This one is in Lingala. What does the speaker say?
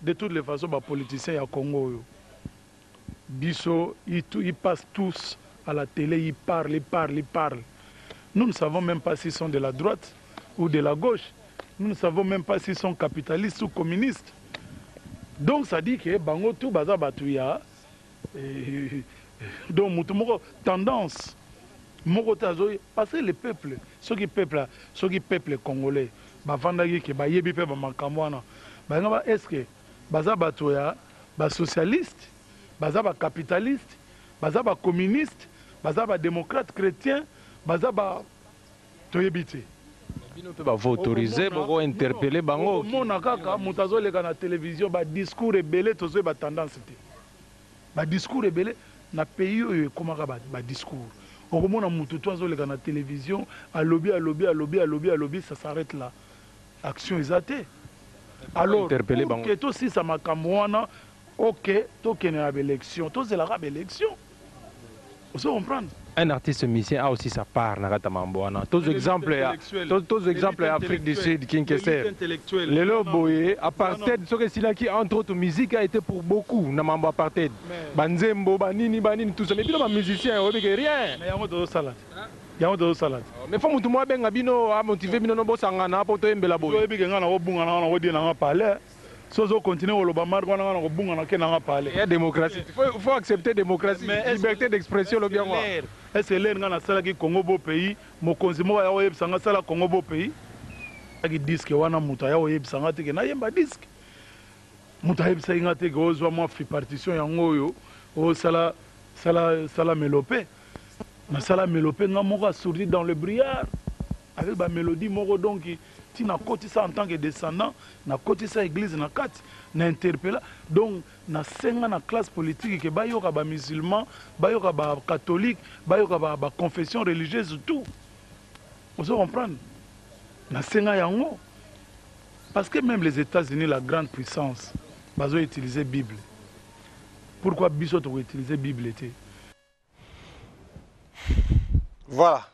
De toutes les façons, ba politiciens ya Congo oyo, biso, ils passent tous à la télé, ils parlent, ils parlent, ils parlent. Nous ne savons même pas s'ils sont de la droite ou de la gauche. Nous ne savons même pas s'ils sont capitalistes ou communistes. Donc ça dit que bango tout baza batu ya donc mutu moko tendance moko te azo parce que le peuple, soki peuple, soki peuple congolais bavandaki ke bayebi pe ba makambo wana, balinga ba, est-ce que baza bato ya ba socialiste, baza ba capitaliste, baza ba communiste, baza ba démocrate chrétien, baza ba toyebi te. Bino pe ba voix autorisée boko interpeller bango. Okomona kaka moto azoleka na télévision, ba discours ebele, tozoyeba tendance te. Ba discours ebele na pays oyo ekomaka ba discours. Okomona moto to azoleka na télévision, alobi, alobi, alobi, alobi, alobi, ça s'arrête là. Action eza te. Alors, interpeller pour bango. que tosisa makambo wana, ok, tokende na baélection, tozelaka baélection. Ozo comprendre? Un artiste musicien a aussi sa part na kati ya mambo wana. Tozo exemple ya tozo exemple ya Afrique du Sud, King Kester. Lelo boye apartheid soki esilaki, entre autres musique a été pour beaucoup na mambo apartheid. Banzembo, banini banini, tout ça, mais bino ba musicien oyebi ke rien. Mais yango tozosala te. Yango tozosala te. Mais faut mutu moko abenga bino, amotive bino, no bosangana po toyembela boye. Oyebi ke nga nakobunga na nga, nakodie na nga palais. So ozo continuer koloba marque wana, nga nakobunga na ke na nga palais. Ya démocratie. Il faut accepter démocratie, liberté d'expression lobi yango. Est-ce que l'heure nga nasalaki Congo beau pays, mokonzi moko aya koyebisa nga sala Congo beau pays? Aki disque wana, moto aya koyebisa nga te ke nayemba disque. Moto ayebisaki nga te ke ozwa mwa fi partition yango oyo osala sala sala mélopée. Nasala mélopée nga moko, assourdi dans le brouillard avec bamélodie moko. Donc ti nakotisa en tant que descendant, nakotisa église na kati, na interpella. Donc nasenga na classe politique ke bayoka bamusulman, bayoka bacatholique, bayoka baconfession religieuse, tout. Ozo comprendre? Nasenga yango parce que même les États-Unis, la grande puissance, bazo utiliser Bible. Pourquoi biso tokoutiliser Bible te? Voilà.